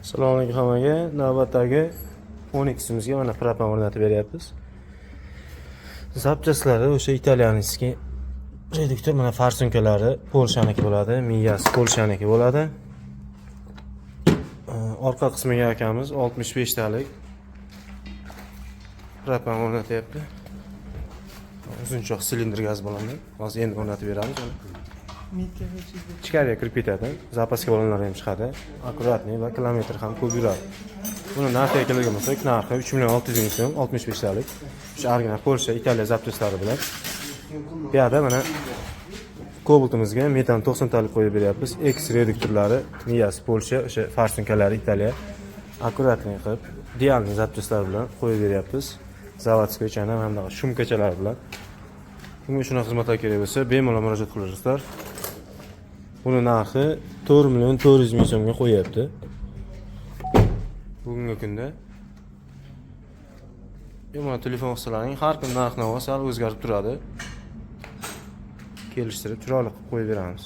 Assalomu alaykum hammaga. Navbatdagi Onix'imizga mana propan o'rnatib beryapmiz. Запчасть lari o'sha итальянский reduktor, mana форсунка lari Polshaniki bo'ladi, miyasi Polshaniki bo'ladi. Orqa qismiga akamiz 65 talik propan o'rnatyapti. Uzunchoq silindr gaz balonlar. Hozir endi o'rnatib beramiz uni. Ichkariga kirib ketadi. Запаска balonlari ham chiqadi. Аккуратный va kilometr ham ko'p yuradi. Buni narxiga keladigan bo'lsak, narxi 3 million 600 ming so'm, 65 talik. O'sha original Polsha, Italiya запчасть lari bilan. Bu yerda mana Cobaltimizga metan 90 talik qo'yib beryapmiz. Ex reduktorlari, miyasi Polsha, o'sha форсунка lari Italiya. Аккуратный qilib, идеальный запчасть lar bilan qo'yib beryapmiz. Заводской chana hamda шумка chalar bilan. Kimga shunaqa xizmatlar kerak bo'lsa, bemalol murojaat qilaverasizlar. Buni narxi 4 million 400 ming so'mga qo'yyapti. Bugungi kunda bemalol telefon qilsalaring, har kun narx navo sal o'zgarib turadi. Kelishtirib, chiroyli qilib qo'yib beramiz.